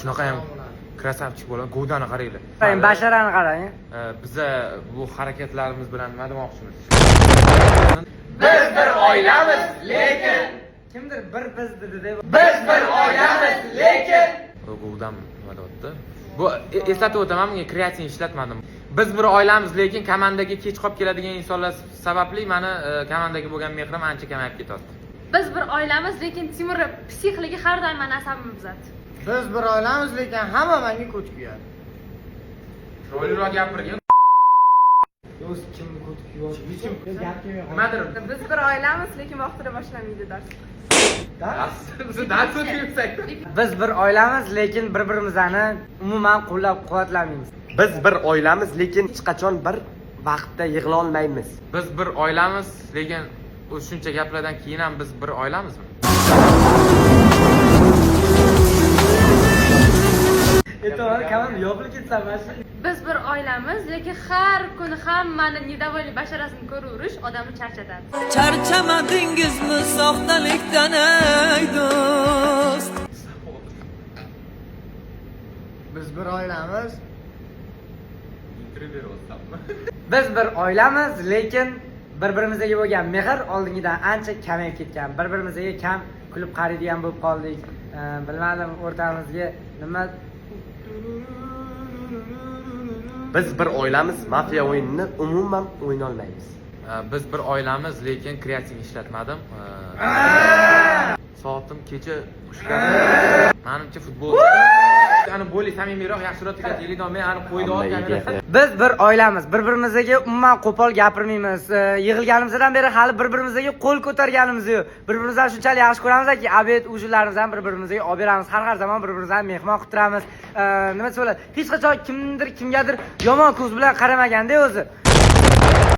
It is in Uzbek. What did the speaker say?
Shunaqa ham красавчик bo'ladi. Govdani qaranglar. Qarang, basharani qarang. Biza bu harakatlarimiz bilan nima demoqchimiz? Biz bir oilamiz, lekin kimdir bir biz dedi deb. Biz bir oilamiz, lekin Govdam nima deyapti? Bu eslatib o'taman, bunga kreatin ishlatmadim. Biz bir oilamiz, lekin komandaga kech qolib keladigan insonlar sababli mani komandaga bo'lgan mehrim ancha kamayib ketyapti. Biz bir oilamiz, lekin Timur psixligi har doim mani asabimni buzadi. Biz bir oilamiz, lekin hamma menga ko't kuyadi. Chiroyliroq gapirgin. O'zi kimni ko't kuyapti? Gap kelmay qoldi. Nimadir? Biz bir oilamiz, lekin vaqtida boshlanmaydi dars. Dars, biz dars o'tyapsak. Biz bir oilamiz, lekin bir-birimizni umuman qo'llab-quvvatlamaymiz. Biz bir oilamiz, lekin hech qachon bir vaqtda yig'ila olmaymiz. Biz bir oilamiz, lekin u shuncha gaplardan keyin ham biz bir oilamizmi? E'tibor, komanda yopilib ketsa mana shu. Biz bir oilamiz, lekin har kuni hammani недовольный basharasini ko'raverish odamni charchatadi. Charchamadingizmi soxtalikdan, ey do'st? Biz bir oilamiz. Intervyu beryapsanmi? Biz bir oilamiz, lekin bir-birimizga bo'lgan mehr oldingidan ancha kamayib ketgan. Bir-birimizga kam kulib qaraydigan bo'lib qoldik. Bilmadim, o'rtamizga nima. Biz bir oilamiz, mafiya o'yinini umuman o'ynolmaymiz. Biz bir oilamiz, lekin kreatin ishlatmadim. Soatim kecha 3. Manimcha futbol. Ani bo'li samimiyroq, yaxshiroq tugataylik. Men ani qo'ydi olgan. Biz bir oilamiz, bir-birimizga umuman qo'pol gapirmaymiz. Yig'ilganimizdan beri hali bir-birimizga qo'l ko'targanimiz yo'q. Bir-birimizni shunchalik yaxshi ko'ramizki, обед, ужин larimizni ham bir-birimizga olib beramiz. Har zamon bir-birimizni mehmon qilib turamiz. Nima desa bo'ladi? Hech qachon kimdir kimgadir yomon ko'z bilan qaramaganda o'zi.